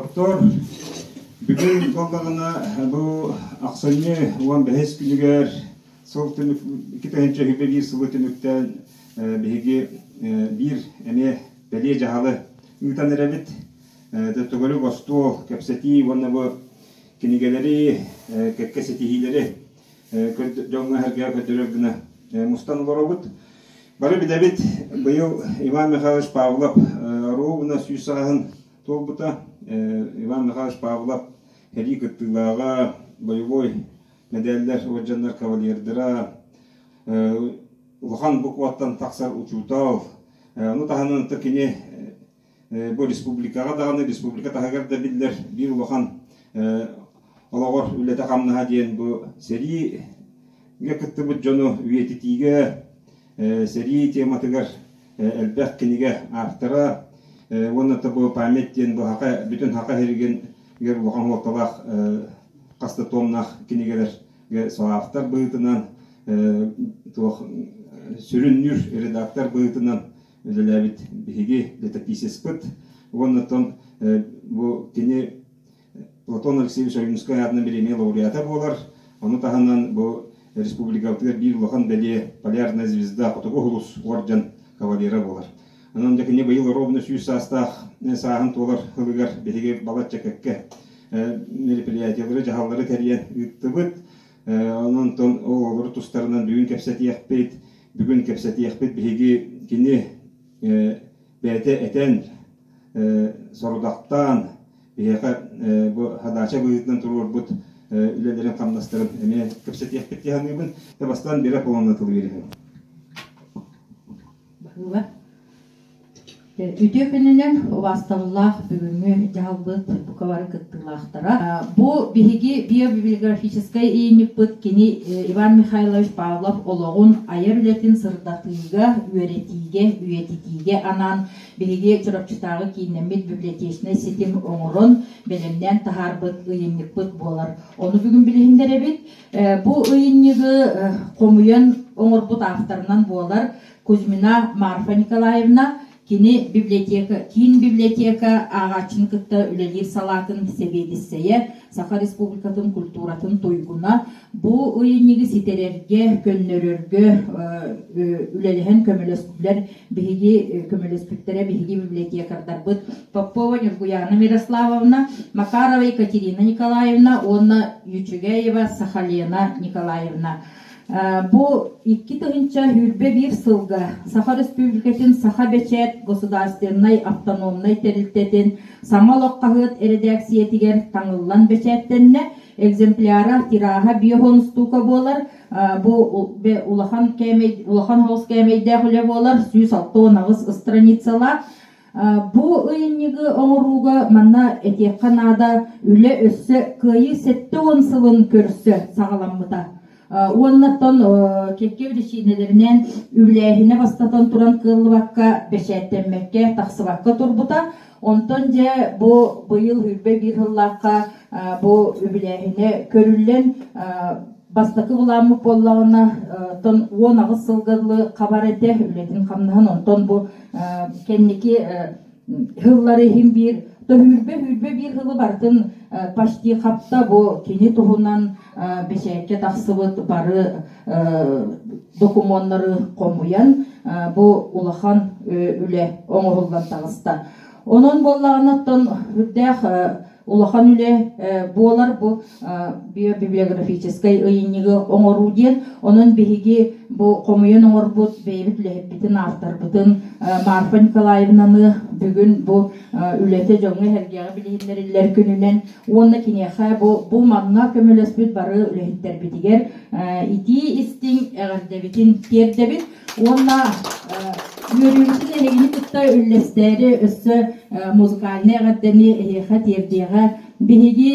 Доҕоттор, бүгүн буоллаҕына бу ахсынньы 15 күнүгэр сыл түмүк 2021 сылы түмүктээн биһиги биир эмиэ бэлиэ дьаһалы ыытан эрэбит. Төгүрүк остуол, кэпсэтии уонна бу кинигэлэри, кэккэ ситиһиилэри дьоҥҥо-сэргэҕэ көрдөрөр гына мустан олоробут. Бары билэбит, быйыл Иван Михайлович Павлов ровно 100 сааһын туолбута. Иван Михайлович Павлов сэрии кыттыылааҕа, боевой мэдээллэр уордьаннар кавалердара, улахан букваттан тахсар учуутал. Ону таһынан кини бу республикаҕа даҕаны, республика таһыгар да биллэр биир улахан олоҕор үлэтэ-хамнаһа диэн бу сэриигэ кыттыбыт дьону үйэтитиигэ, сэрии тематыгар элбэх кинигэ автора уонна бу память диэн бу хака бүтүн хака сиригэр улахан суолталаах хас да томнаах кинигэлэргэ соавтор быһыытынан туох сүрүннүүр редактор быһыытынан үлэлээбит биһиги летописецпыт уонна оттон бу кини Платон Алексеевич Ойуунускай аатынан бириэмийэ лауреата буолар. Ону таһынан бу республикабытыгар биир улахан бэлиэ Полярная звезда Хотугу Сулус уордьан кавалера буолар. Онон дьэ кини быйыл ровно 100 саастаах сааһын туолар сылыгар биһиги балачча кэккэ мероприятиелары, дьаһаллары тэрийэн ыыттыбыт. Онон ол олору тустарынан бүгүн кэпсэтиэхпит. Бүгүн кэпсэтиэхпит биһиги кини бэйэтэ этэн, сорудахтаан, биһиэхэ бу хадача быһыытынан туруорбут үлэлэрин хамнастарын эмиэ кэпсэтиэхпит дии саныыбын. Бастаан Вера Павловна тылы биэриһин. Баһыыба. Үтүө күнүнэн убаастабыллаах бүгүҥҥү дьаһалбыт бука бары кыттыылаахтара. Бу биһиги биобиблиографическай ыйынньыкпыт кини Иван Михайлович Павлов олоҕун айар үлэтин сырдатыыга, үөрэтиигэ, үйэтитиигэ анаан биһиги Чурапчытааҕы кииннэммит библиотечнай ситим оҥорон, бэлэмнээн таһаарбыт ыйынньыкпыт буолар. Ону бүгүн билиһиннэрэбит. Бу ыйынньыгы хомуйан оҥорбут авторынан буолар Кузьмина Марфа Николаевна, кини библиотека, киин библиотека ааҕааччыны кытта үлэлиир салаатын сэбиэдиссэйэ, Саха Республикатын культуратын туйгуна. Бу ыйынньыгы ситэрэргэ, көннөрөргө үлэлэһэн көмөлөстүлэр биһиги көмөлөспүттэрэ биһиги библиотекардарбыт Попова Нюргуяна Мирославовна, Макарова Екатерина Николаевна уонна Ючүгэева Сахалена Николаевна. Бу 2021 сылга Саха Өрөспүүбүлүкэтин Саха бэчээт государственнай автономнай тэрилтэтин Саҥа олох хаһыат эрэдээксийэтигэр таҥыллан бэчээттэннэ. Экземпляра тираһа 50 устуука буолар. Бу улахан кээмэй улахан соҕус кээмэйдээх үлэ буолар 168 страницалаах. Бу ыйынньыгы оҥорууга манна этиэххэ наада, үлэ өссө Кыайыы 70 сылын көрсө саҕаламмыта. Уоннаттан кэккэ биричиинэлэринэн үбүлээһинэ бастатан туран кыаллыбакка, бэчээттэммэккэ, тахсыбакка турбута. Онтон дьэ бу быйыл 21 сыллаахха бу үбүлээһинэ көрүллэн бастакы былааммыт буоллаҕына, тон 18 сылга дылы хабар этэ үлэтин-хамнаһын. Онтон бу кэнники сыллары иһин биир төһүүрбэ биир сылы барытын почти хапта бу кини туһунан бэчээккэ тахсыбыт бары докумуоннары хомуйан бу улахан үлэ оҥоһуллан таҕыста. Онон буоллаҕына оттон үрдээх улахан үлэ буолар бу биобиблиографическай ыйынньыгы оҥоруу диэн. Онон биһиги бу хомуйан оҥорбут бэйэбит үлэһиппитин, авторбытын Марфа Николаевнаны бүгүн бу үлэтэ дьоҥҥо-сэргэҕэ билиһиннэриллэр күнүнэн уонна киниэхэ бу, бу манна көмөлөспүт бары үлэһиттэрбитигэр итии истиҥ эҕэрдэбитин тиэрдэбит уонна үөрүүбүтүн эһигини кытта үллэстээри өссө музыкальнай эҕэрдэни эһиэхэ тиэрдиэҕэ биһиги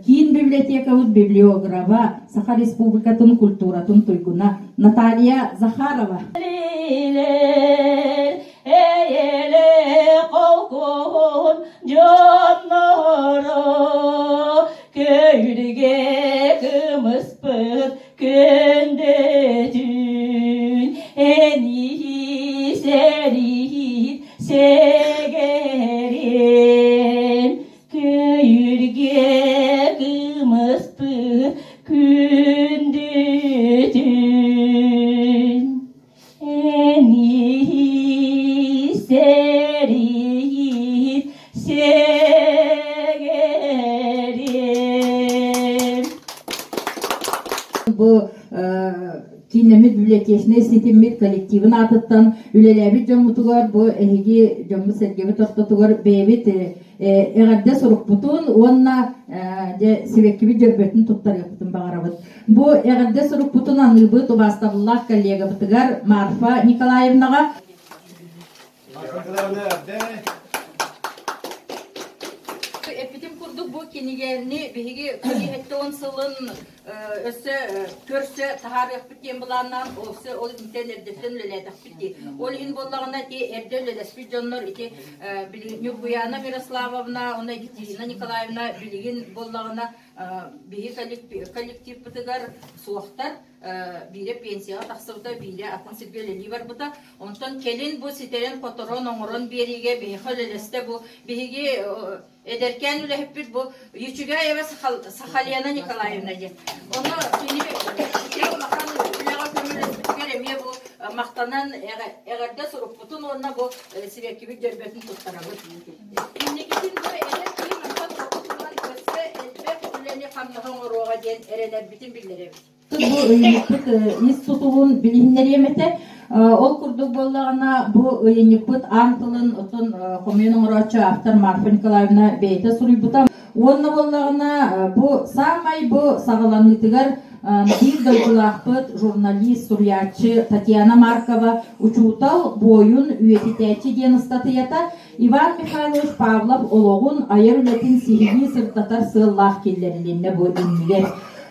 киин библиотекабыт библиографа Саха Республикатын культуратын туйгуна Наталья Захарова. Эйэлээх холкуһун дьонноро көйүргэ кымыспыт күндүтүн эниһи сэриит сэгэрин. Күндүтүн Эниһи сэгэрим. Бу кииннэммит библиотечнай ситиммит коллективын аатыттан үлэлээбит дьоммутугар бу эһиги дьоммут-сэргэбит ортотугар бэйэбит эҕэрдэ сурукпутун уонна дьэ сибэккибит дьөрбөтүн туттарыахпытын баҕарабыт. Бу эҕэрдэ сурукпутун аныыбыт убаастабыллаах коллегабытыгар Марфа Николаевнаҕа. Эппитим курдук бу кинигэни биһиги 70 сылын өссө көрсө таһаарыахпыт диэн былааннаан өссө ол интэн эрдэттэн үлэлээтэхпит дии. Ол иһин буоллаҕына ити эрдэ үлэлэспит дьоннор ити Ньургуяна Мирославовна уонна Екатерина Николаевна билигин буоллаҕына биһи коллективпытыгар суохтар биирэ пенсияҕа тахсыбыта, биирэ атын сиргэ үлэлии барбыта. Онтон кэлин бу ситэрэн-хоторон оҥорон биэриигэ биһиэхэ үлэлэстэ бу биһиги эдэркээн үлэһиппит бу Ючугаева Сахалена Николаевна диэн. Ону кини улахан үлэҕэ көмөлөспүтүгэр эмиэ бу махтанан эҕэрдэ сурукпутун уонна бу сибэккибит дьөрбөтүн туттарабыт. Инникитин бу эдэр киһи мантан ордук өссө элбэх үлэни-хамнаһы оҥоруоҕа диэн эрэнэрбитин биллэрэбит. Бу ыйынньыкпыт ис тутулун билиһиннэриэм этэ. Ол курдук буоллаҕына, бу ыйынньыкпыт аан тылын оттон хомуйан оҥорооччу автор Марфа Николаевна бэйэтэ суруйбута. Уонна буоллаҕына, бу саамай бу саҕаланыытыгар биир дойдулаахпыт журналист, суруйааччы Татьяна Маркова «Учуутал, буойун, үйэтитээччи» диэн ыстатыйата Иван Михайлович Павлов олоҕун, айар үлэтин сиһилии сырдатар сыаллаах киллэрилиннэ бу иннигэр.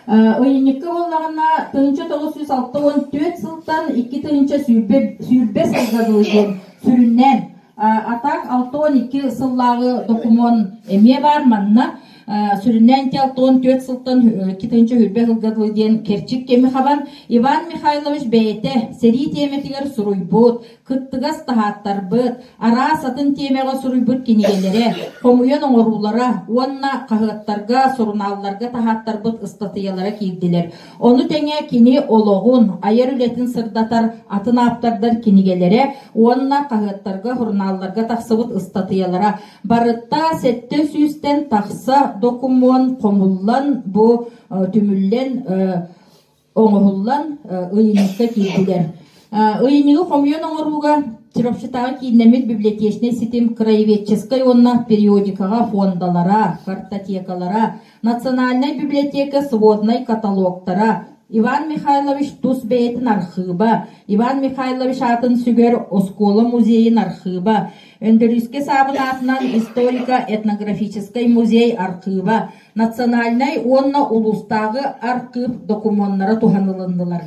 Ыйынньыкка буоллаҕына, 1964 сылтан 2020 сылга дылы диэн сүрүннээн атак 62 сыллааҕы докумуон эмиэ баар манна сүрүннээн 64 сылтан 2020 сылга дылы диэн кэрчик кэми хабан Иван Михайлович бэйэтэ сэрии тиэмэтигэр суруйбут кыттыгас таһааттарбыт, араас атын тиэмэҕэ суруйбут кинигэлэрэ, хомуйан оҥоруулара уонна хаһыаттарга, сурунаалларга таһааттарбыт ыстатыйалара киирдилэр. Ону тэҥэ кини олоҕун, айар үлэтин сырдатар атын ааптардар кинигэлэрэ уонна хаһыаттарга, сурунаалларга тахсыбыт ыстатыйалара барыта 700-тэн тахса докумуон хомуллан бу түмүллэн оҥоһуллан ыйынньыкка киирдилэр. Ыйынньыгы хомуйан оҥорууга Чурапчытааҕы кииннэммит библиотечнай ситим краеведческай уонна периодикаҕа фондалара, картотекалара, Национальнай библиотека своднай каталогтара, Иван Михайлович тус бэйэтин архыыба, Иван Михайлович аатын сүгэр оскуола музейын архыыба, Өндөрүүскэ Саабын аатынан историко-этнографическай музей архыыба, Национальнай уонна улуустааҕы архыып докумуоннара туһанылыннылар.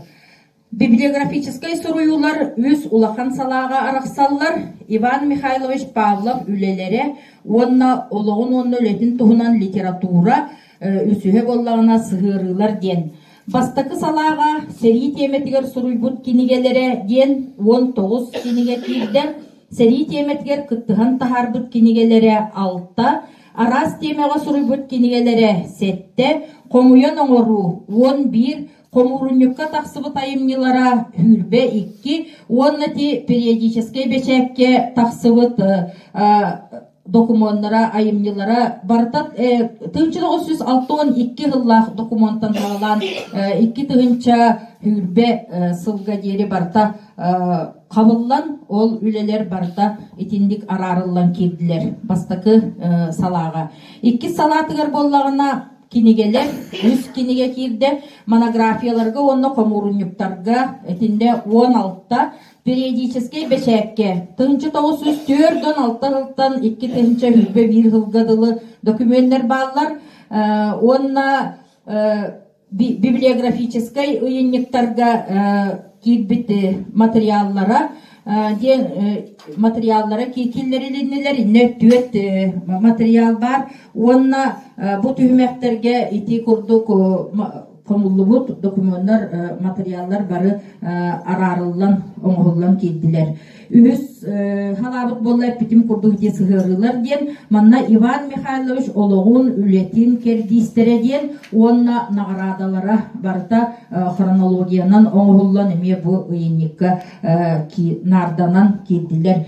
Библиографическай суруйуулар үс улахан салааҕа арахсаллар: Иван Михайлович Павлов үлэлэрэ уонна олоҕун уонна үлэтин туһунан литература, үсүһэ буоллаҕына сыһыарыылар диэн. Бастакы салааҕа сэрии тиэмэтигэр суруйбут кинигэлэрэ диэн 19 кинигэ киирдэ. Сэрии тиэмэтигэр кыттыһан таһаарбыт кинигэлэрэ алта, араас тиэмэҕэ суруйбут кинигэлэрэ сэттэ, хомуйан оҥоруу 11, хомуурунньукка тахсыбыт айымньылара 22 уонна ти периодическай бэчээккэ тахсыбыт докумуоннара, айымньылара барыта 1962 сыллаах докумуонтан саҕалаан 2020 сылга диэри барыта хабыллан, ол үлэлэр барыта итинник араарыллан киирдилэр бастакы салааҕа. Иккис салаатыгар буоллаҕына кинигэлэр, үс кинигэ киирдэ, монографияларга уонна хомуурунньуктарга итиннэ 16 периодическэй бэчээккэ 1946 сылтан 2021 сылга дылы докумуоннар бааллар уонна библиографическай ыйынньыктарга киирбит материаллара диэн материаллара киллэрилиннилэр иннэ түөрт материал баар уонна бу түһүмэхтэргэ ити курдук. хомуллубут докумуоннар, материаллар бары араарыллан, оҥоһуллан киирдилэр. Үһүс халаабыт буолла эппитим курдук ити сыһыарыылар диэн, манна Иван Михайлович олоҕун, үлэтин кэрдиистэрэ диэн уонна наҕараадалара барыта хронологиянан оҥоһуллан эмиэ бу ыйынньыкка наарданан киирдилэр.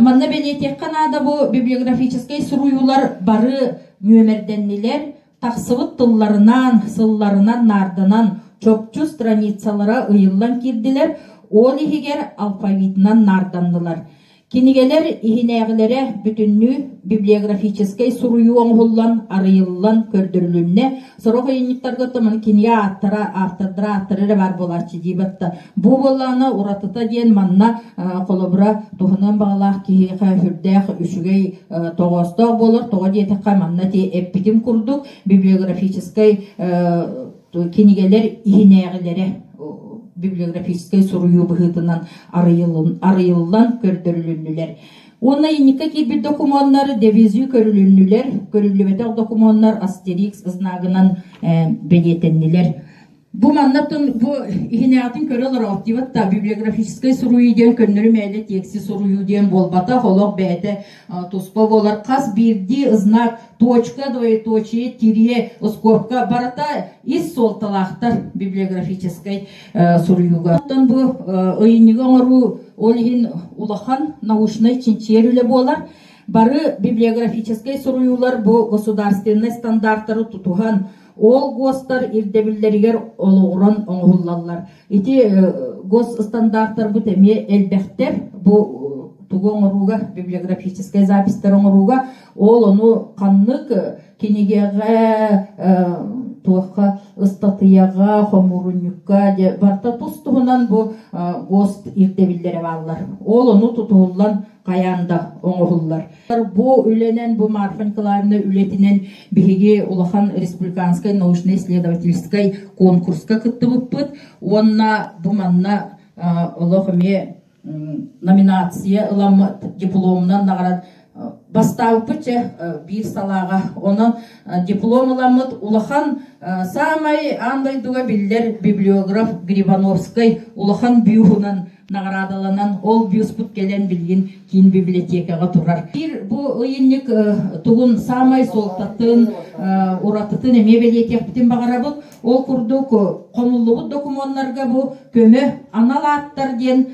Манна бэлиэтиэххэ наада бу библиографическай суруйуулар бары нүөмэрдэннилэр, тахсыбыт тылларынан, сылларынан наарданан чопчу страницалара ыйыллан киирдилэр, ол иһигэр алфавитынан наарданнылар. Кинигэлэр иһинээҕилэрэ бүтүннүү библиографическай суруйуу оҥоһуллан, арыйыллан көрдөрүлүннэ. Сорох ыйынньыктарга оттон кинигэ ааттара, автордара ааттара эрэ баар буолааччы диибэт да. Бу буоллаҕына уратыта диэн манна холобура туһунан баҕалаах киһиэхэ сүрдээх үчүгэй тоҕоостоох буолар. Тоҕо диэтэххэ манна ти эппитим курдук библиографическай кинигэлэр иһинээҕилэрэ библиографическай суруйуу быһыытынан арыйыллан көрдөрүлүннүлэр. Уонна инникка киирбит докумуоннар девизүү көрүлүннүлэр, көрүллүбэтэх докумуоннар астерикс знагынан бэлиэтэннилэр. Бу маннаттан бу иһинээҕитин көрө олороҕут диэбит да библиографическай суруйуу диэн көннөрү мээлэ тиэкси суруйуу диэн буолбатах, олох бэйэтэ туспа буолар. Хас биирдии знак, точка, двоеточие, тириэ, скобка барыта ис суолталаахтар библиографическай суруйууга. Оттон бу ыйынньыгы оҥоруу ол иһин улахан научнай чинчийэр үлэ буолар. Бары библиографическай суруйуулар бу государственнай стандартары тутуһан, ол ГОСтар ирдэбиллэригэр олоҕуран оҥоһуллаллар. Ити госстандартарбыт эмиэ элбэхтэр. Бу тугу оҥорууга, библиографическай записьтары оҥорууга, ол ону ханнык кинигэҕэ, туохха, ыстатыйаҕа, хомуурунньукка барыта тус-туһунан бу ГОСТ ирдэбиллэрэ бааллар. Ол ону тутуһуллан хайаан да оҥоһуллар. Бу үлэнэн, бу Марфа Николаевна үлэтинэн биһиги улахан республиканскай научно-исследовательскай конкурска кыттыбыппыт уонна бу манна олох эмиэ номинация ыламмыт, дипломунан наҕарад бастаабыппыт чэ биир салааҕа. Онон диплом ыламмыт улахан саамай аан дойдуга биллэр библиограф Грибановскай улахан бюһунан наҕараадаланан ол бюспут кэлэн билигин киин библиотекаҕа турар. Биир бу ыйынньык тугун саамай суолтатын, уратытын эмиэ бэлиэтиэхпитин баҕарабыт. Ол курдук хомуллубут докумуоннарга бу көмө анал ааттар диэн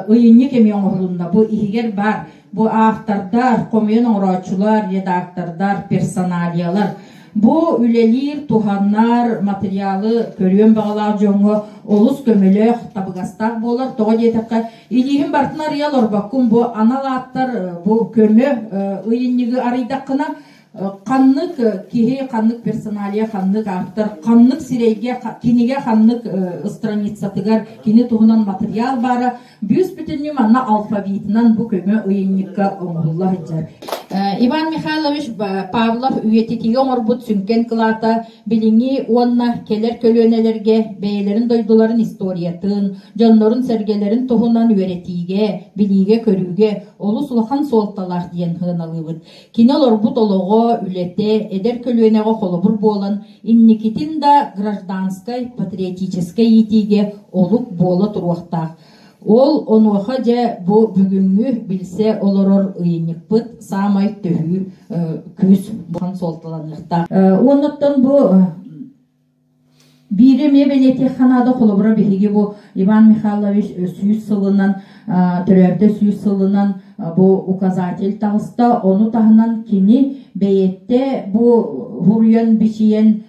ыйынньык эмиэ оҥоһулунна. Бу иһигэр баар бу автордар, хомуйан оҥорооччулар, редактордар, персоналиялар. Бу үлэлиир, туһанар материалы көрүөн баҕалаах дьоҥҥо олус көмөлөөх, табыгастаах буолар. Тоҕо диэтэххэ, илииһин барытын арыйа олорбоккун, бу анал ааттар бу көмө ыйынньыгы арыйдаххына, ханнык киһи, ханнык персоналия, ханнык автор, ханнык сирэйгэ, кинигэ ханнык страницатыгар кини туһунан материал баара бүүс-бүтүннүү манна алфавитынан бу көмө ыйынньыкка оҥоһулла сылдьар. Иван Михайлович Павлов үйэтитиигэ оҥорбут сүҥкэн кылаата билиҥҥи уонна кэлэр көлүөнэлэргэ бэйэлэрин дойдуларын историятын, дьоннорун-сэргэлэрин туһунан үөрэтиигэ, билиигэ-көрүүгэ олус улахан суолталаах диэн сыаналыыбыт. Кини олорбут олоҕо, үлэтэ эдэр көлүөнэҕэ холобур буолан, инникитин да гражданскай, патриотическай иитиигэ олук буола туруохтаах. Ол онуоха дьэ бу бүгүҥҥү билсэ олорор ыйынньыкпыт саамай төһүү күүс буолан суолталаныахтаах. Уоннаттан бу Биири эмиэ бэлиэтиэххэ наада, холобура биһиги бу Иван Михайлович 100 сылынан, төрөөбүтэ 100 сылынан бу указатель таҕыста, ону таһынан кини бэйэтэ бу суруйан бичийэн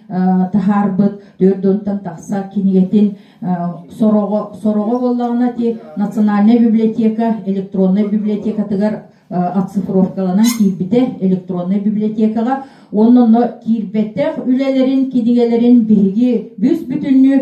таһаарбыт 4 тахса кинигэтин сороҕо, сороҕо буоллаҕына ти Национальнай библиотека электроннай библиотекатыгар оцифровкаланан киирбитэ электроннай библиотекаҕа уонна онно киирбэтэх үлэлэрин кинигэлэрин биһиги бүс-бүтүннүү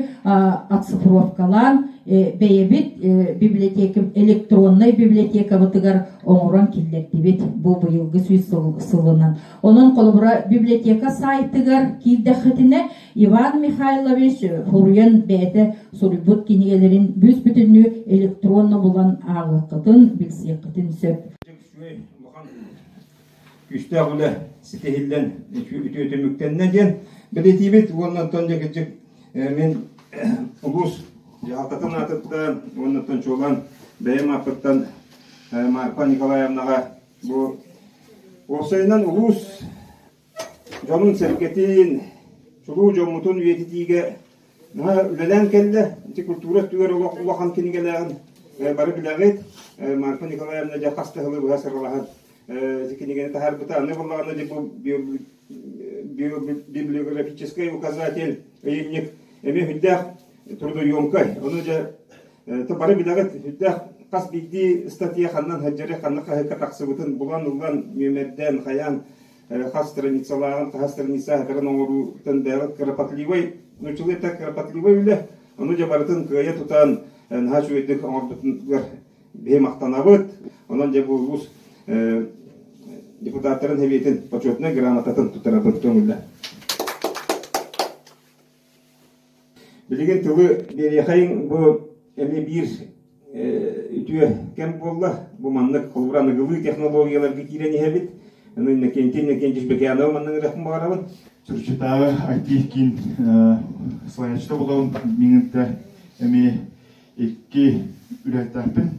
оцифровкалаан бэйэбит библиотека электроннай библиотекабытыгар оҥорон киллэрдибит бу быйылгы 100 сылынан. Онон холобура библиотека сайтыгар киирдэххитинэ Иван Михайлович суруйан бэйэтэ суруйбут кинигэлэрин бүс-бүтүннүү электронно булан ааҕыаххытын, билсиэххитин сөп. Улахан күүстээх үлэ ситиһиллэн үтүө түмүктэннэ диэн бэлиэтиибит уонна оттон дьэ кырдьык. Мин улуус дьаһалтатын аатыттан уонна чуолаан бэйэм ааппыттан Марфа Николаевнаҕа бу уопсайынан улуус дьонун-сэргэтин, чулуу дьоммутун үйэтитиигэ наһаа үлэлээн кэллэ. Ити культура өттүгэр олох улахан кинигэлээҕин бары билэҕит. Марфа Николаевна дьэ хас да сылы быһа сыралаһан ити кинигэни таһаарбыта. Аны буоллаҕына дьэ бу библиографическай указатель ыйынньык эмиэ сүрдээх трудоемкай. Ону дьэ бары билэҕит сүрдээх хас биирдии статья ханнан сылдьары, ханна хаһыакка тахсыбытын булан ылан, нүөмэрдээн, хайаан хас страницалааҕын, хас страница хатарын оҥорууттан бэйэҕит кропотливай, нууччалыы это кропотливай үлэ. Ону дьэ барытын кыайа тутан наһаа үчүгэйдик оҥорбутугар биһи махтанабыт. Онон дьэ бу улуус депутаттарын сэбиэтин почетнай грамотатын туттарарбыт көҥүллэ. Билигин тылы биэриэхэйиҥ бу эмиэ биир үтүө кэм буолла. Бу маннык холобура аныгылыы технологияларга киирэн иһэбит. Аны Иннокентий Иннокентьевич Бекянова маннык ырыахпын баҕарабын. Чурчутааҕы IT-киин салайааччыта буолабын миҥинтэ эмиэ икки үлэһиттээхпин.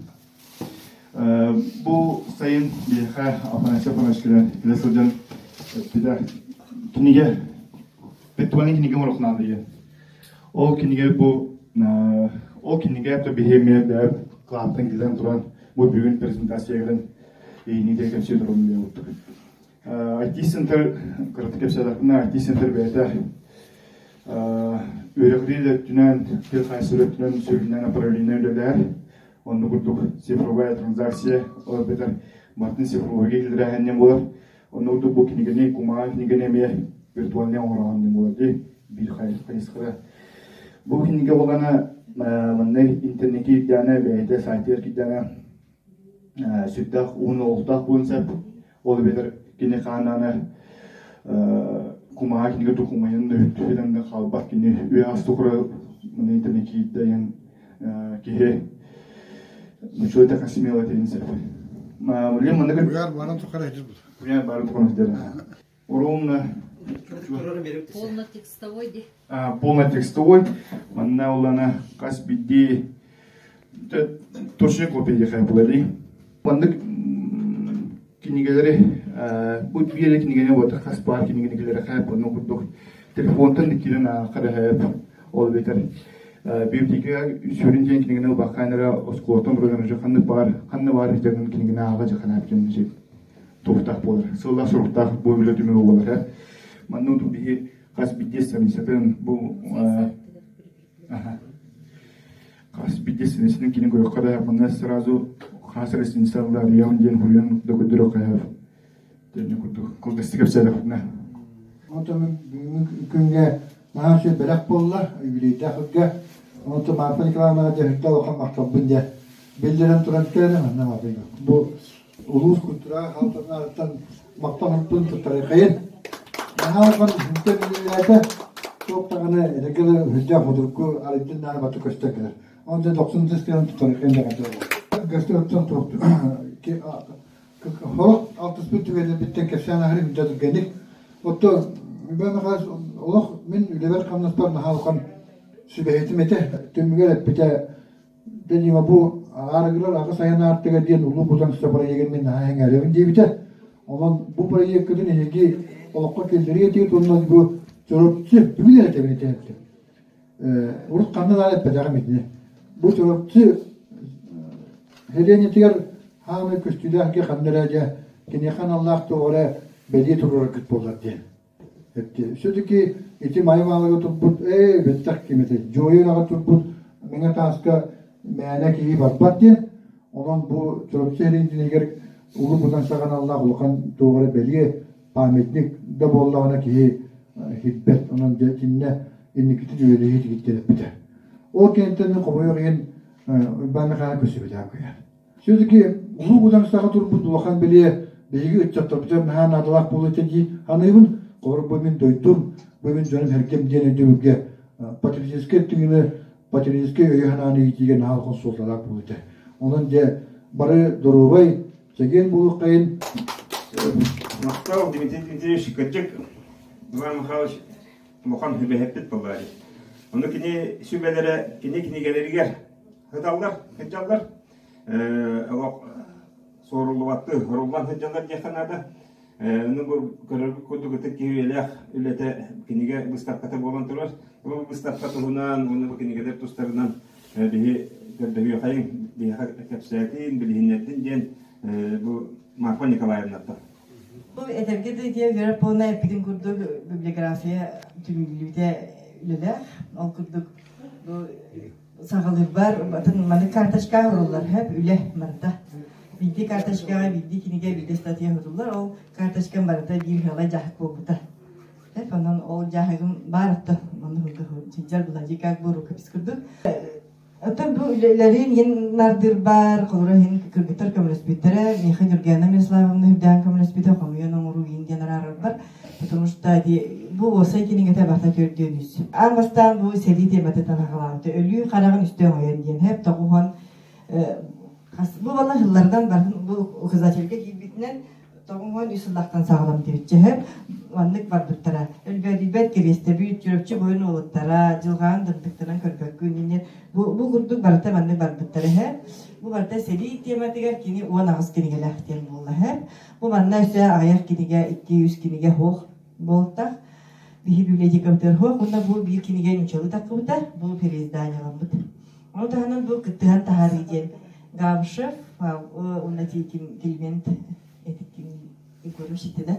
Бу сайын биһиэхэ Афанасий Афанасьевич кэлэн кэлэ сылдьан эппитэ кинигэ Петуани кинигэ оҥоруохнаан диэн. Ол кинигэ бу ол кинигэ биһи эмиэ бэйэм кылааттан киллэрэн туран бу бүгүн презентация кэлэн иини диэн кэпсии турабын диэн курдук. IT-центр кыратык кэпсээтэхпинэ IT-центр бэйэтэ үөрэхтиир өттүнэн, тыл хайсыр өттүнэн сүрүннээн направление үлэлээр. Онно курдук цифровая транзакция, ол эбэтэр барытын цифровойга киллэрээһиннэн буолар. Онно курдук бу кинигэни, кумаҕа кинигэни эмиэ виртуальнай оҥороҕун диэн буолар дии, биир хайысхада. Бу кинигэ буолана манна интернеккэ киирдэҕинэ, бэйэтэ сайтыгар киирдэҕинэ сүрдээх уһун олохтоох буолуон сөп. Ол эбэтэр кини хааннаана кумаҕа кинигэ докумуонун да түһүтэн да хаалбат кини үйэ астукура маны интернет киирдэйэн киһи нуччалыы так смело этин сөп. Блин, маннык Уяр баран тухары сылдьар. Уяр баран тухары сылдьар. Ровно Полнотекстовой ди. Полнотекстовой. Манна улана хас биирдии точный копия диэхэ буолар. Маннык кинигэлэри бу биэрэ кинигэни уота хас баар кинигэни кэлэрэ хайап онно курдук телефонтан киирэн аахха ол эбэтэр библиотека сүрүн диэн кинигэни ылбаккаан эрэ оскуолаттан буруйдан ханнык баар ханна баар дьаҥын кинигэни ааҕа дьаханаап диэн туохтаах буолар сыллаах соруктаах бу үлэ түмүгэ буолар манна биһи хас биирдии страницатын бу Хас биирдии синесинин кини көрүөххэ да манна сразу хаас эрэ синесаллаарыйаҕын диэн хуруйан да көрдөрүөххэ диэн курдук кылгастык кэпсээтэхпинэ. Онтон бүгүҥҥү күҥҥэ наһаа үчүгэй бэлэх буолла, юбилейдаах үргэ. Онтон Марфа Николаевнаҕа дьэ улахан махталбын дьэ биллэрэн туран кэлэн манна Марфа бу улуус культура халтанааттан махталбын туттарыахайын. Наһаа улахан хүнтэн үлэлээтэ. Туох даҕаны эрэгэл үрдээх мудурку арыйдын наана баты көстөн кэлэр. Онтон дохсун тыстыан туттарыахайын даҕаны Көстөн Хорох алтыспыт түгэннэрбиттэн кэпсээн аһары үрдэ түргэнник. Оттон Иван Михайлович олох мин үлэбэр хамнаспар наһаа улахан сүбэһитим этэ. Түмүгэр эппитэ Данила бу аарыгырар аҕыс айан аартыга диэн Улуу Кутаҥса проегын мин наһаа эҥээрэбин диэбитэ. Онон бу проеккытын эһиги олоххо киллэрии этигит уонна бу Чурапчы бүгүн эрэ этэбин этээттим. Урут ханна да эппэтэҕим итини. Бу Чурапчы сэлиэнньэтигэр хаамай көстүүлээх ханна эрэ дьэ киниэхэ аналлаах туох эрэ бэлиэ туруораргыт буоллар диэн. Все-таки ити Майа турбут, ээ, бэттэх ким этэй, Дьуойа турбут Мэҥэ Тааска мээнэ киһи барбат диэн. Онон бу Чурапчы эриндинигэр Улуу Кутан саҕаналлаах улахан туох эрэ бэлиэ памятник да буоллаҕына киһи хирбэт. Онон дьэ итиннэ инникитин үлэлэһии тигиттэн эппитэ. Ол кэнниттэн мин хомойуох иһин Уйбаан Михайлович көрсүбүтэ куйаар. Все-таки Улуу Кудаҥсаҕа турбут улахан бэлиэ биһиги ыччаттарбытыгар наһаа наадалаах буолуо этэ дии саныыбын. Холобур, бу мин дойдум, бу мин дьонум сэргэм диэн өйдөбүлгэ патриотическай тыыны, патриотическай өйү-санааны иитиигэ наһаа улахан суолталаах буолуо этэ. Онон дьэ бары доруобай, чэгиэн буолуоххайын. Махтал, Дмитрий Дмитриевич, кырдьык, Иван Михайлович улахан сүбэһиппит буоллари. Ону кини сүбэлэрэ кини кинигэлэригэр сыталлар, сылдьаллар. Олох суоруллубаттыы хоруллан сылдьаллар диэххэ наада. Ну бу көрөргүт курдук ытык киһи үйэлээх үлэтэ кинигэ быыстапката буолан турар. Бу быыстапка туһунан уонна бу кинигэлэр тустарынан биһи көрдөһүөхайыҥ, биһиэхэ кэпсээтин, билиһиннэрдин диэн бу Марфа Николаевнаттан. Бу этэргэ да диэн Вера Павловна эппитин курдук библиография түмүллүүтэ үлэлээх. Ол курдук бу саҕалыырбар маннык карточка оҥоруллар хөп үлэ барыта. Биирдии карточкаҕа биирдии кинигэ, биирдии статья оҥоруллар. Ол карточкам барыта биир ыала дьаһык буолбута. Хөп онон ол дьаһыгым баар отто онно сылдьар була как бы рукопись курдук. Оттон бу үлэлэрин иин нардыырбар, холобура иһин кыргыттар көмөлөспүттэрэ, миэхэ Нюргена Мирославовна үрдээн көмөлөспүтэ, хомуйан оҥоруу иин диэн араарарбар, потому что ди бу уосай кинигэтэ барыта төрдүөн үс. Аан бастаан бу сэрии тематыттан саҕалаабыта. Өлүү хараҕын үстэ оҥойон диэн хэп тоҕуһан бу балла сылларынан барын бу указательга киирбитинэн 93 сыллахтан саҕалам диэбитчэһэ маннык барбыттара. Өлбөөдүйбэт кириэстэбит, Чурапчы буойун уолуттара, дьылҕаан дырдыктанан көрбөккүн инньэ бу курдук барыта маннык барбыттара эһэ. Бу барыта сэрии тематыгар кини 18 кинигэлээх диэн буолла эһэ. Бу манна өссө аҕыйах кинигэ, 2-3 кинигэ суох буолтах. Биһи библиотекабытыгар суох уонна бу биир кинигэ нучалыы таххыбыта, бу переизданиеламмыт. Ону таһынан бу кыттыһан таһаарыы диэн Габышев уонна Климент Егорович да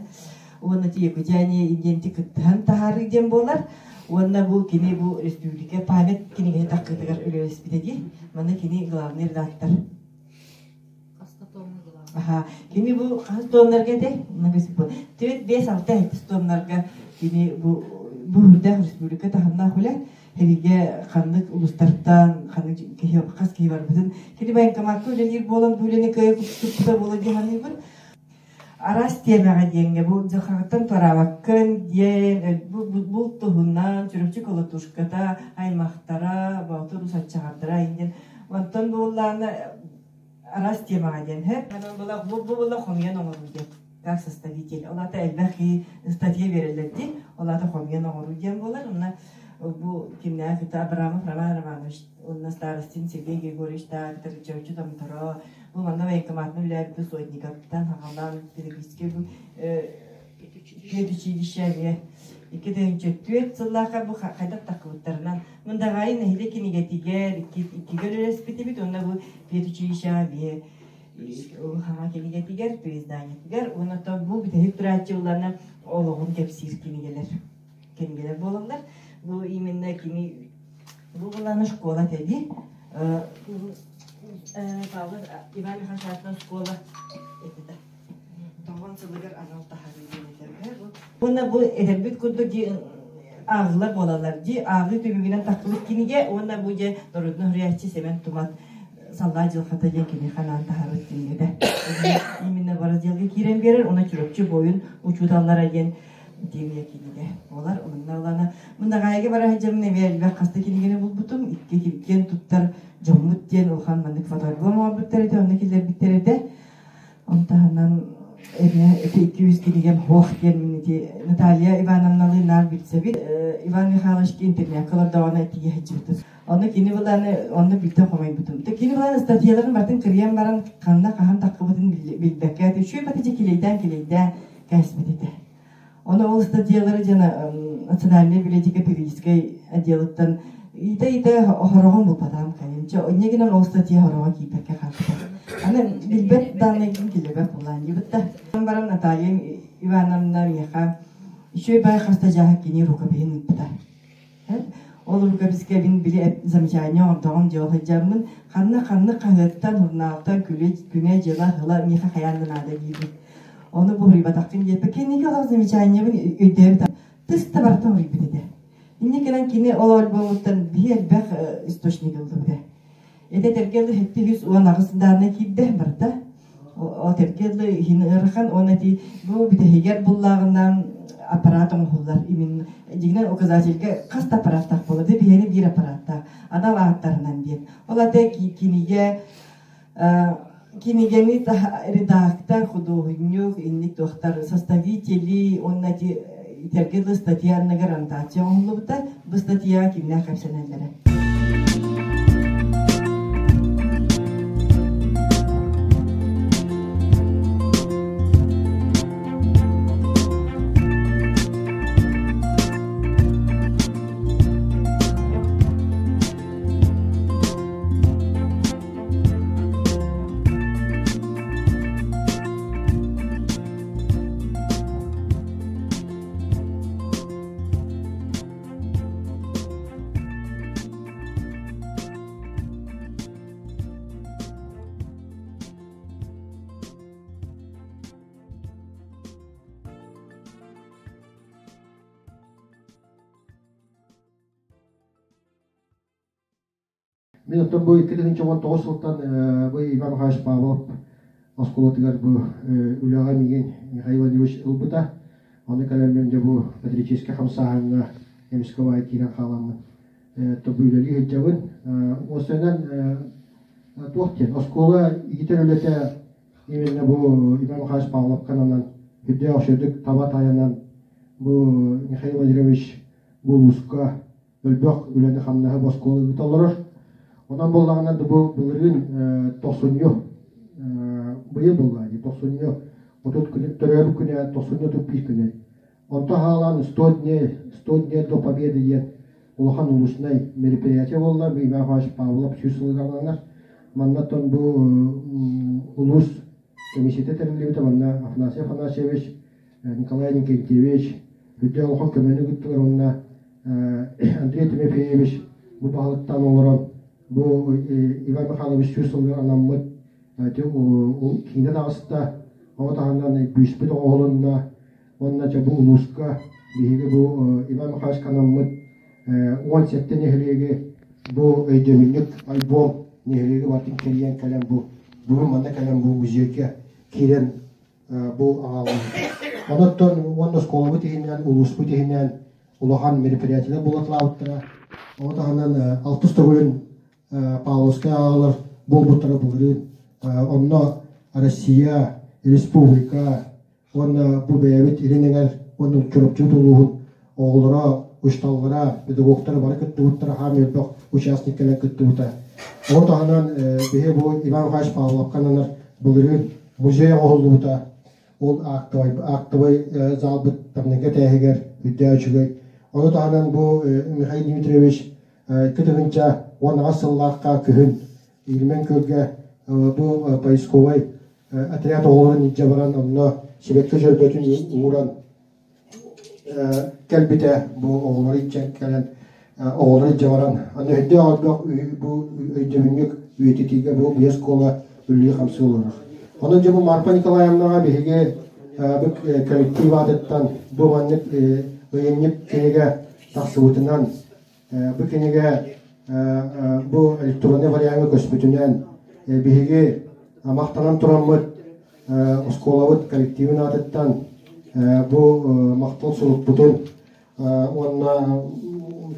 уонна Якутяне диэн кыттыһан таһаарыы диэн буолар. Уонна бу кини бу республика память кинигэни таххытыгар үлэлэспитэ дии. Манна кини главный редактор. Аха, кини бу хас тоннарга этэй? Түөрт, биэс, алта, сэттис тоннарга кини бу бу үрдээх республика таһымнаах үлэ. Хэригэ ханнык улустартан ханнык киһи хас киһи барбытын кини военкоматка үлэлиир буолан бу үлэни кыайа туппута буола дии саныыбын. Араас тиэмэҕэ диэҥҥэ бу дьахаҕыттан туораабаккын диэн бу туһунан Чурапчы колотушката, аймахтара, Боотур усаччаҕардара диэн онтон буоллаана араас темаҕа диэн бу була хомуйан оҥоруу диэн как составитель ол аата элбэх киһи статья биэрэллэр дии ол аата хомуйан оҥоруу диэн буолар онно бу кимнээх это Абрамов Роман Романович уонна Старостин Сергей Григорьевич кытары Чөмчү Томторо бу манна военкоматны үлэлээбит Сотниковтан хагалаан педагогический педучилище эмиэ 2004 сыллаахха бу хайдах таххыбыттарынан Мындаҕаайы нэһилиэк кинигэтигэр иккигэ үлэлэспитибит уонна бу педучилищеҕа эмиэ хаҥа кинигэтигэр, переизданиетыгар уонна оттон бу бүтэһик турааччы улана олоҕун кэпсиир кинигэлэр кинигэлэр буолаллар. Бу именно кини бу булана школа тэди Павлов Иван Михайлович школа этэ. Тоҕон сылыгар анал таһаарыы диэн этэргэ. Уонна бу этэрбит курдук ааҕылар буолаллар. Ди ааҕыы түмүгүнэн тахсыбыт кинигэ уонна бу дьэ народный суруйааччы Сэмэн Тумат Саллаа дьылҕата диэн кини ханаан таһаарбыт кинигэтэ. Именно бу разделга киирэн биэрэр уонна Чурапчы буойун учууталлара диэн диэмиэ кинигэ буолар. Онно ылана Мындаҕаайыга бара сылдьаммын эмиэ элбэх хаста кинигэни булбутум. Икки киэн туттар дьоммут диэн улахан маннык фотоальбом оҥорбуттар этэ, онно киллэрбиттэр этэ. Ону таһынан эмиэ ити 200 кинигэм суох диэн ити Наталья Ивановналыын наар билсэбит. Иван Михайлович интернекка олордоҕуна тиийэ сылдьыбытым. Ону кини былааны онно билтэн хомойбутум. Кини былаан статьяларын бартын кырыйан баран ханна хаһан таххыбытын билбэккэ үчүгэй батыча килэйдээн-килэйдээн кээспит этэ. Ону ол статьялары дьана национальная библиотека периодическай отделыттан иитэ-иитэ хороҕун булбатаҕым кэлин. Чэ, инньэ гынан ол статья хороҕо киирбэккэ хаалбыта. Аны билбэт дааннайгын киллэрбэт буоллаан диэбит да. Баран Наталья Ивановна миэхэ үчүгэй баай хаста дьааһык кини рукопиһын ыыппыта. Ол рукописка мин били замечание оҥордоҕум дьыл сылдьаммын ханна ханнык хаһыаттан, журналтан күнэ-дьыла ыла миэхэ хайаан да наада диибин. Ону буһуйбатаххын диэппэ кэнники олох замечаниебын өйдөөбүт тыс да барытын уруйбут этэ. Инньэ кэлэн кини ол альбомуттан биһи элбэх источник ыллыбыта. Этэ этэргэ дылы 718 дааннай киирдэ барыта. Ол этэргэ дылы иһин ыарахан уонна ити бу бүтэһигэр буллааҕынан аппарат оҥоһуллар. Именно дьиҥинэн указательга хас да аппараттаах буолар. Биһиэни биир аппараттаах. Анал ааттарынан диэн. Ол ата кинигэ кинигэни редактор, худуоһунньук, инник туохтар составители уонна ити Итэргэ дылы статья анныгар аннотация оҥоһуллубута. Бу статьяҕа кимнээх кэпсэнэллэрэ. Мин оттон бу 2019 сылтан бу Иван Михайлович Павлов оскуолатыгар бу үлэҕэ миигин Михаил Владимирович ылбыта. Ону кэлэммин дьэ бу патриотическай хамсааһыҥҥа эмискэ баай киирэн хааламмын бу үлэлии сылдьабын. Уопсайынан туох диэн оскуола иитэр үлэтэ именно бу Иван Михайлович Павловкананан үрдээх үчүгэйдик таба тайанан бу Михаил Владимирович бу улууска өлбөх үлэни-хамнаһы бу оскуола ыыта олорор. Онон буоллаҕына да бу былырыын тохсунньу быйыл буолла дии тохсунньу 30 күнэ төрөөбүт күнэ тохсунньу 31 күнэ. Онто хаалан 100 дней 100 дней до победы диэн улахан улуснай мероприятие буолла. Иван Иванович Павлов сүүс сылыгар ананар. Маннаттан бу улуус комиссията тэриллибитэ. Манна Афанасий Афанасьевич, Николай Никитевич үрдэ улахан көмөнү ыыттылар уонна Андрей Тимофеевич бу баһылыктаан олорон бу Иван Михайлович сүүс сылыгар анаммыт киинэ таҕыста, оҕо таһынан бүүспүт оҥоһулунна уонна дьэ бу улууска биһиги бу Иван Михайловичка анаммыт 17 нэһилиэги бу өйдөбүнньүк альбом нэһилиэги барытын кэрийэн кэлэн бу бүгүн манна кэлэн бу музейга киирэн бу аҕаллыбыт. Онон уонна оскуолабыт иһинэн, улууспут иһинэн улахан мероприятиелар буолаталаабыттара. Ону таһынан алтыс төгүлүн Павловскай ааҕалар буолбуттара былырыын. Онно Россия, республика уонна бу бэйэбит Илин Эҥэр уонна Чурапчыбыт улууһун оҕолоро, учууталлара, педагогтара бары кыттыбыттара, хаам элбэх участник кэлэн кыттыбыта. Ону таһынан биһи бу Иван Михайлович Павловка ананар былырыын музей оҥоһуллубута. Ол актовай залбыт тамныга тээһигэр үрдээ үчүгэй. Ону таһынан бу Михаил Дмитриевич 2018 сыллаахха күһүн Ильмень күөлгэ бу поисковай отряд оҕолорун илдьэ баран онно сибэкки дьөрбөтүн ууран кэлбитэ бу оҕолору илдьэн кэлэн оҕолору илдьэ баран аны өйдөөх элбэх бу өйдөбүнньүк үйэтитиигэ бу биэс школа үлэлии-хамсыы олорор. Онон дьэ бу Марфа Николаевнаҕа биһиги бу коллектив аатыттан бу маннык ыйынньык кинигэ тахсыбытынан бу кинигэ бу электроннай вариаҥҥа көспүтүнэн биһиги махтанан тураммыт оскуолабыт коллективын аатыттан бу махтал сурукпутун уонна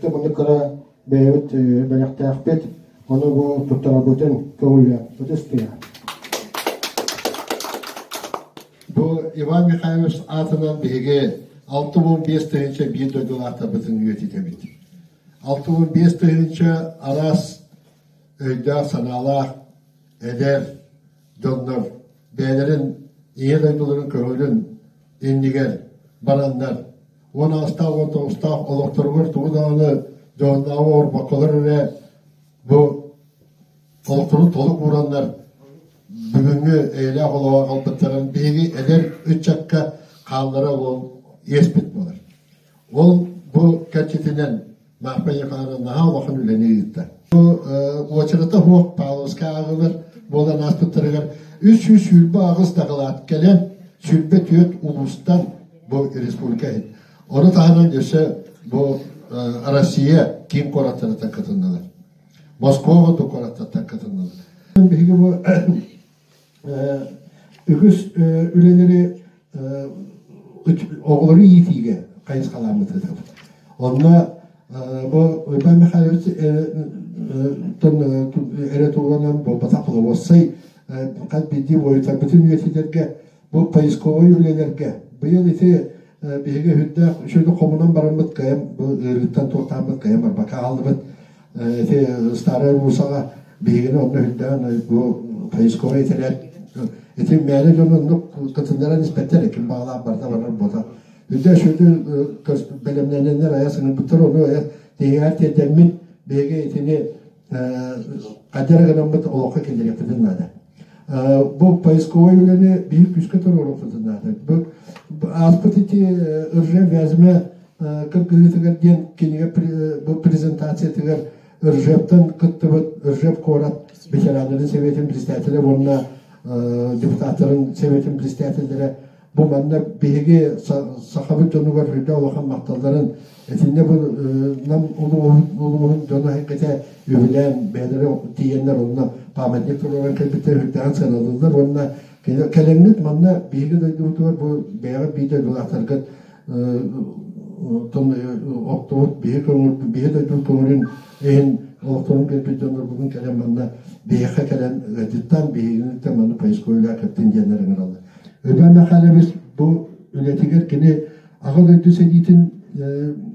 маннык кыра бэйэбит бэлэхтээхпит ону бу туттарарбытын көҥүллээн ытыстыа. Бу Иван Михайлович аатынан биһиги 65 тыһыынча биир дойдулаахтарбытын үйэтитэбит. 65 тыһыынча араас өйдөөх-санаалаах эдэр дьоннор бэйэлэрин ийэ дойдуларын көҥүлүн иннигэр бараннар 18-таах 19-таах олохторугар тугу даҕаны дьоһуннааҕы оҥорбокколор эрэ бу олохторун толук уураннар бүгүҥҥү эйэлээх олоҕу аҕалбыттарын биһиги эдэр ыччакка хааллара ол иэспит буолар. Ол бу кэрчитинэн Марфа Ефановна наһаа улахан үлэни ыытта. Бу уочарата суох Павловскай ааҕыылар буолан ааспыттарыгар 328 дакылаат кэлэн 24 улуустан бу республика иһин. Ону таһынан өссө бу Россия киин куораттарыттан кытыннылар. Москва куораттартан кытыннылар. Биһиги бу үгүс үлэлэри оҕолору иитиигэ хайысхаламмыт ыытабыт. Онно бу Иван Михайлович эрэ туһунан буолбатах холобуоссай хас биирдии буойутарбытын үйэтитэргэ бу поисковай үлэлэргэ быйыл ити Биһиги үрдээх үчүгэй хомунан бараммыт кыайан бу ыарыыттан туохтааммыт кыайан барбакка хааллыбыт. Ити Старая Русаҕа биһигини онно үрдээн бу поисковай этэрээт ити мээнэ дьон оннук кытыннаран испэттэр ким баҕалаах барыта барар буота. Үрдэ үчүгэй бэлэмнэнэннэр айа сыҥырбыттар ону айа тиһигэр тиэрдэммит биһиги итини хайдах эрэ гынаммыт олоххо киллэриэхпитин наада. Бу поисковай үлэни биир күүскэ туруоруохпутун наада. Бу ааспыт ити Ржев Вязьме кыргыһыытыгар диэн кинигэ бу презентациятыгар Ржевтэн кыттыбыт Ржев куорат ветераннарын советын председателэ уонна депутаттарын советын председателлэрэ Бу манна биһиги сахабыт дьонугар үрдэ улахан махталларын итиннэ бу Нам улууһун дьоно эһэккэтэ үбүлээн бэйэлэрэ тиийэннэр онно памятник туруоран кэлбиттэр үрдээҕин сыаналыыллар уонна кэлэҥҥит манна биһиги дойдубутугар бу бэйэҕит биир дойдулаахтаргыт охтубут биһи көҥүл биһи дойдубут көҥүлүн иһин олохторун биэрбит дьоннор бүгүн кэлэн манна биһиэхэ кэлэн ыалдьыттаан биһигиниттэн манна поисковый кыттын диэннэр ыҥыраллар. Иван Михайлович бу үлэтигэр кини Аҕа дойду сэриитин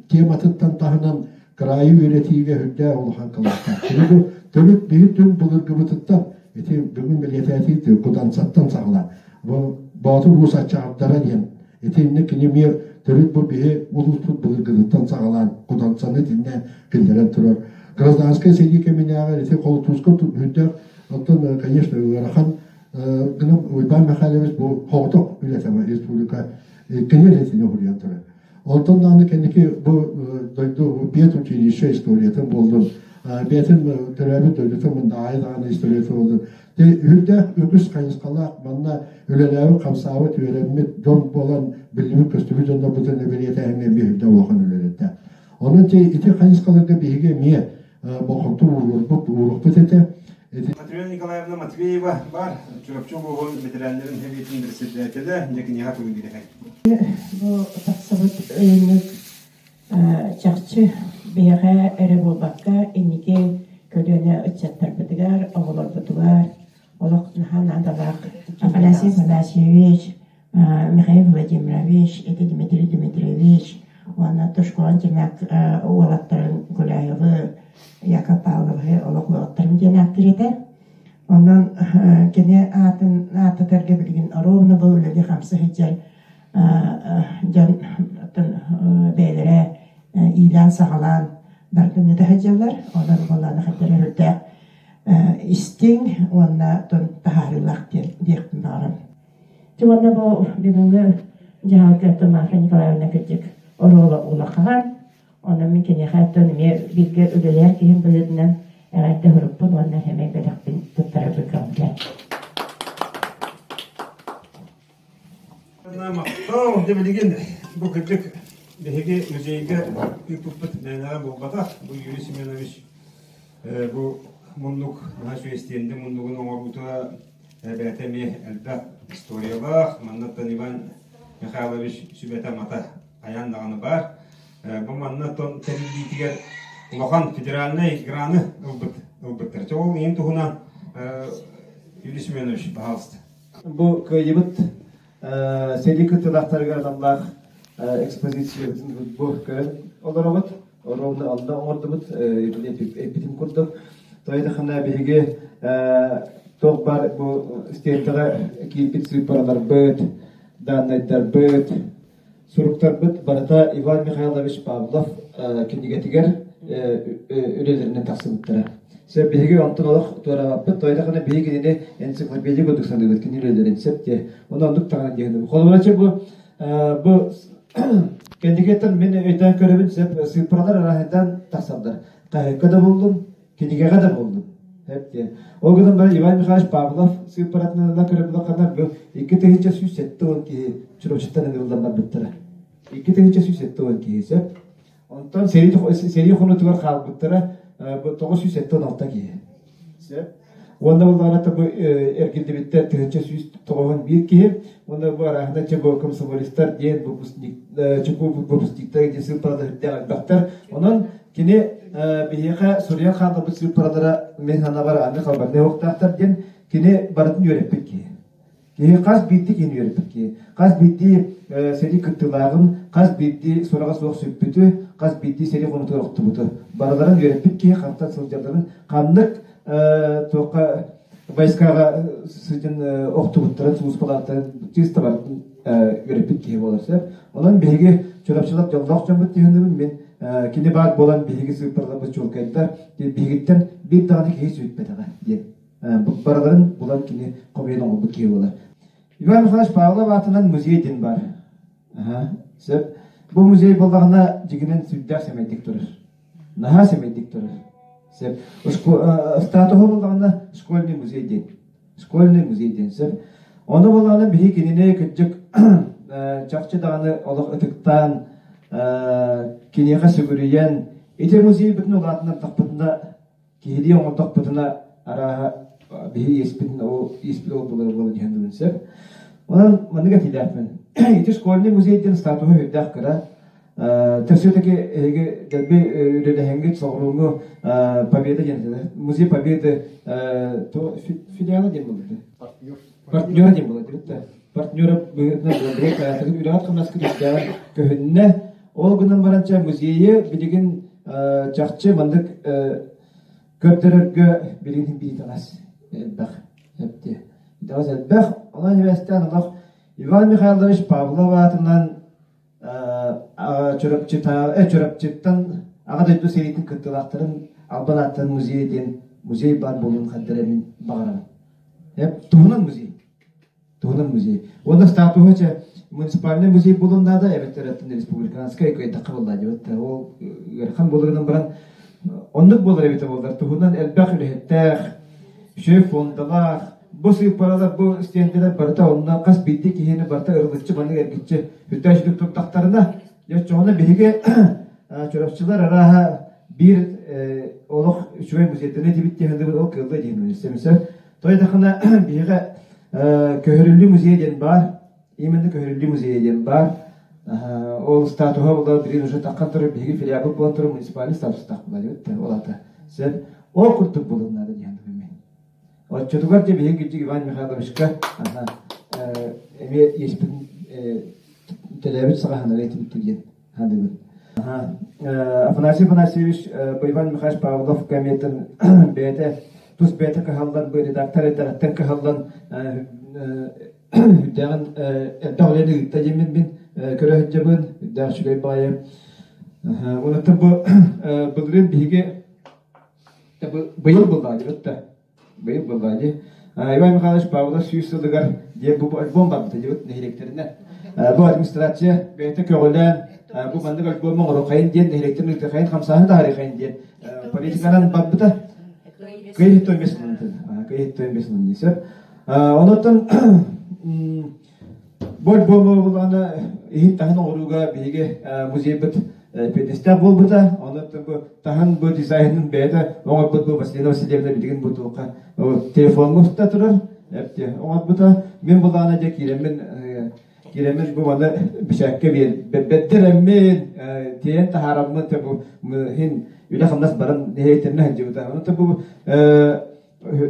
тематыттан таһынан кыраайы үөрэтиигэ үрдээх улахан кылааттаах. Кини бу төрүт биһи түн былыргыбытыттан ити бүгүн бэлиэтээтии Кудансаттан саҕалаан бу Боотур Уус аччаҕардара диэн итиннэ кини эмиэ төрүт бу биһи улууспут былыргытыттан саҕалаан Кудансаны итиннэ киллэрэн турар. Гражданскай сэрии кэминээҕи ити холотууска үрдээх оттон конечно ыарахан Гынан Уйбаан Михайлович бу соҕотох үлэтэ республика кини үлэтин уһуруйан турар. Онтон даҕаны кэнники бу дойду бэт училище историятын буоллун, бэйэтин төрөөбүт дойдутун мындаҕайы даҕаны историята буоллун. Те үрдээх үгүс хайысхалаах манна үлэлээбит, хамсаабыт, үөрэммит дьон буолан биллибит-көстүбүт дьоннорбутун бэлиэтээһиҥҥэ эмиэ үрдэ улахан үлэлэтэ. Онон ити хайысхаларга биһиги эмиэ болҕомто ууруорбут, ууруохпут этэ. Матрена Николаевна Матвеева бар, Чурапчы улууһун ветераннарын сэбиэтин председателэ, дьэ киниэхэ тугун биэрэхэй. Бу тахсыбыт ыйыннык чахчы биһиэхэ эрэ буолбакка, инники көлүөнэ ыччаттарбытыгар, оҕолорбутугар олох наһаа наадалаах. Афанасий Афанасьевич, Михаил Владимирович, это Дмитрий Дмитриевич уонна Тушкоон Тимак уолаттарын Гуляевы, Яков Павловы олох уолаттарым диэн ааттыыр этэ. Онон кини аатын ааттатарга билигин ровно бу үлэни хамса сылдьар дьон бэйэлэрэ иилээн-саҕалаан барытын ыыта сылдьаллар. Онон буоллаҕына хайдах эрэ үрдээх истиҥ уонна таһаарыылаах диэн диэхпин баҕарабын. Дьэ уонна бу бүгүҥҥү дьаһалга Марфа Николаевна кырдьык оруола улахан. Онон мин киниэхэ оттон эмиэ бииргэ үлэлэһэр киһим быһыытынан эҕэрдэ сурукпун уонна сэмэй бэлэхпин туттарарбын көҥүллээн. Махтал, дьэ билигин бу кырдьык биһиги музейга ыыппыппыт мээнэҕэ буолбатах. Бу Юрий Семенович бу муннук наһаа үчүгэй стенди муннугун оҥоруута Эбээтэ эмиэ элбэх историялаах, маннаттан Иван Михайлович сүбэтэ-амата хайаан даҕаны баар. Бу манна тон тэриллиитигэр улахан федеральнай граны ылбыт ылбыттар. Чэ ол иһин туһунан Юрий Семенович, пожалуйста. Бу кыайыбыт сэрии кыттыылаахтарыгар аналлаах экспозициябытын бу көрөн олоробут. Ровно онно оҥордубут, эппитим курдук. Тоойдоххуна биһиги туох баар бу стендэҕэ киирбит сыыппараларбыт, дааннайдарбыт, суруктарбыт барыта Иван Михайлович Павлов кинигэтигэр үлэлэринэн тахсыбыттара. Сөп биһиги онтон олох туораабаппыт. Тоойдоххуна биһиги кинини энциклопедия курдук саныыбыт, кини үлэлэрин сөп диэ. Онон оннук даҕаны диэхинэ. Холобура бу бу Кэнникиттэн мин өйдөөн көрөбүн сөп сыыппаралар арааһыттан тахсаллар. Хаһыакка да буллум, кинигэҕэ да буллум. Сөп диэн. Ол гынан баран Иван Михайлович Павлов сыыппаратынан ыла көрө булаххана бу 2170 киһи Чурапчыттан ыҥырыллан барбыттара. 2170 киһи сөп. Онтон сэрии хонуутугар хаалбыттара 976 киһи. Сөп. Уонна буоллаҕына бу эргиллибиттэр 1191 киһи. Уонна бу арааһына чэ бу комсомолистар диэн выпускник чеку выпускниктар диэн сыыппаралар үрдээх элбэхтэр. Онон кини биһиэхэ суруйан хаалларбыт сыыппаралара мин санаабар аны халбарнай уохтаахтар диэн кини барытын үөрэппит киһи. Киһи хас биирдии киһини үөрэппит киһи. Хас биирдии сэрии кыттыылааҕын, хас биирдии сураҕа суох сүппүтү, хас биирдии сэрии хонуутугар охтубуту. Барыларын үөрэппит киһи хантан сылдьалларын, ханнык туохха войскаҕа сылдьан охтубуттарын, сулууспалаахтарын чыыста барытын үөрэппит киһи буолар сөп. Онон биһиги Чурапчылар дьоллоох дьоммут диһинибин мин кини баар буолан биһиги сыыппараларбыт чуолкайдар, биһигиттэн биир даҕаны киһи сүппэтэҕэ диэн барыларын булан кини хомуйан оҥорбут киһи буолар. Иван Михайлович Павлов аатынан музей диэн баар. Сөп. Бу музей буоллаҕына дьигинэн сүрдээх сэмэйдик турар. Наһаа сэмэйдик турар. Сөп. Статуһа буоллаҕына школьный музей диэн. Школьный музей диэн сөп. Ону буоллаҕына биһи кинини кырдьык чахчы даҕаны олох ытыктаан киниэхэ сүгүрүйэн ити музейбытын улаатыннардахпытына киһилии оҥордохпутуна арааһа биһи иэспитин ол иэспит ол буолар буола диэн дылын сөп. Онон маннык этиилээхпин. Ити школьный музей диэн статуһа үрдээх кыра. Все-таки эһиги дэлби үлэлэһэҥҥит соҕурууҥҥу Победа диэн музей Победы филиала диэн буолбута. Партнер диэн буолар да. Партнера быһыытынан буолбут. Үлэҕит хамнаскыт үрдээҕин көһүннэ. Ол гынан баран чэ музейы билигин чахчы маннык көрдөрөргө билигин биир итэҕэс элбэх эбит. Итэҕэс элбэх. Онон сибээстээн олох Иван Михайлович Павлов аатынан Чурапчыттан Аҕа дойду сэриитин кыттыылаахтарын албан ааттарын музейа диэн музей баар буолуон хайдара мин баҕарабын. Туһунан музей. Туһунан музей. Уонна статуһа чэ муниципальный музей буолуон наада, эбэтэр республиканскай кыайдахха буолла диэбит. Ол ыарахан буоларынан баран оннук буолар эбитэ буоллар туһунан элбэх үлэһиттээх, үчүгэй фондалаах, бу сыыппаралар, бу стендэлэр барыта онно хас биирдии киһини барыта ырылыччы маннык эргиччи үрдээх үчүгэй турдахтарына, дьэ оччоҕуна биһиги Чурапчылар арааһа биир олох үчүгэй музейданы этибит диэн ол кыалла диэн сөп. Тойдахына биһиэхэ көһөрүллүү музейа диэн баар. Именно көһөрүллүү музейа диэн баар. Ол статуһа була билигин уже таххан турар биһиги филиалбыт буолан турар муниципальный статустаах була диэбит ол ата. Сөп. Ол курдук буолуон наада диэн мен. Оччотугар дьэ биһиги кырдьык Иван Михайловичка эмиэ иэспитин төлөөбүт саҕаһынары этибит диэн саныыбын. Афанасий Афанасьевич Иван Михайлович Павлов комитетын бэйэтэ тус бэйэтэ кыһаллан бу редактор эрдэҕиттэн кыһаллан үрдээҕин элбэх үлэни ыытта диэммин мин көрө сылдьабын үрдээх үчүгэй баҕайы. Онуттан бу былырыын биһиги быйыл буллаҕа диэбит да Быйыл буоллаа дии. Иван Михайлович Павлов 100 сылыгар диэн бу альбом барбыта диэбит нэһилиэктэринэн. Бу администрация бэйэтэ көҕүлээн бу маннык альбом оҥоруохайын диэн нэһилиэктэрин ыытыахайын хамсааһын таһаарыахайын диэн политиканан барбыта. Кыйы той бес сылын Кыйы той бес сылын сөп. Онуттан Бу альбому булаана иһин таһын оҥорууга биһиги музейбыт пьедестал буолбута. Онон бу таһын бу дизайнын бэйэтэ оҥорбут бу Василина Васильевна билигин бу туохха телефоҥҥа уста турар оҥорбута. Мин булаана дьэ киирэммин киирэммин бу маны бишээккэ бэрдэрэммин тиэйэн таһаараммын бу иһин үлэ-хамнас баран нэһилиэктэринэ сылдьыбыта. Онон бу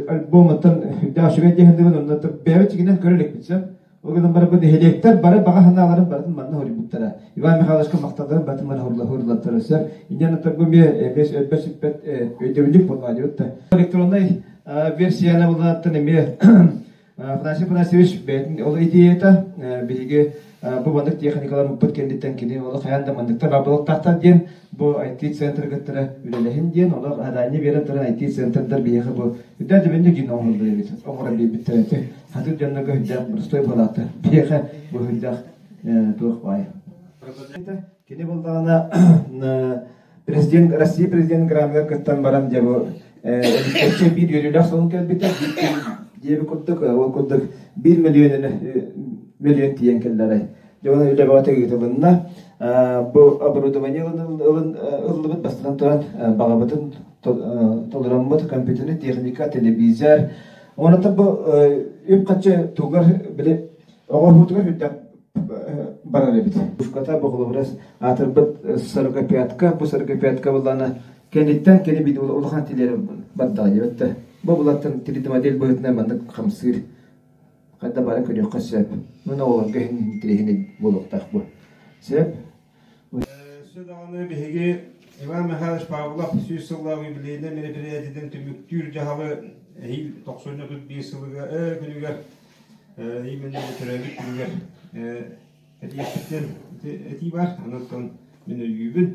альбомуттан үрдээх үчүгэй диэхиндибин онно бэйэбит чигинэн көрө иликпит сөп. Ол гынан баран бу нэһилиэктэр бары баҕа санааларын барытын манна хоруйбуттара. Иван Михайловичка махталларын барытын манна хоруйлаттара сөп. Инньэн бу эмиэ эмиэ өлбөт сүппэт өйдөбүнньүк буолла диэбит. Электроннай версияны булааттан эмиэ Афанасий Афанасьевич бэйэтин ол идеята биһиги бу маннык техникалар кэнниттэн кини ол хайаан да манныктар баар диэн бу IT-центр кыттара үлэлэһин диэн олох адаанньа биэрэн туран IT-центрдар биһиэхэ бу үрдээх дьэбинньик дьин оҥоһуллар эбит оҥорон биэрбиттэр эти хатыр дьоннорго үрдээх боростуой буолаата биһиэхэ бу үрдээх туох баай кини буллаҕына президент Россия президент граныгар кыттан баран дьэ бу биир үөрүүлээх сонун кэлбитэ диэби курдук ол курдук биир миллион тиийэн кэллэрэй Дьэ уонна үлэ бөҕөтө ыытылынна. Бу оборудование ыллыбыт бастатан туран баҕабытын толороммут компьютерный техника, телевизор. Онон бу үп-харчы тугар били оҕоһуутугар үрдэх барар эбит. Пушката бу холобурас аатырбыт сорокопятка, бу сорокопятка буллана кэнниттэн кини биир улахан тилиэрэ бардаҕа диэбит. Бу булаттан 3D модель быһыытынан маннык хамсыыр. Ханна бары көрүөххэ сөп. Мин оҕолорго интириэһинэй буолуохтаах бу. Сөп. Өссө даҕаны биһиги Иван Михайлович Павлов 100 сыллаах юбилейнай мероприятиетын түмүктүүр дьаһалы эһиил 91 сылыгар күнүгэр именно төрөөбүт күнүгэр этиэхпиттэн этии бар. Онон мин өйүүбүн.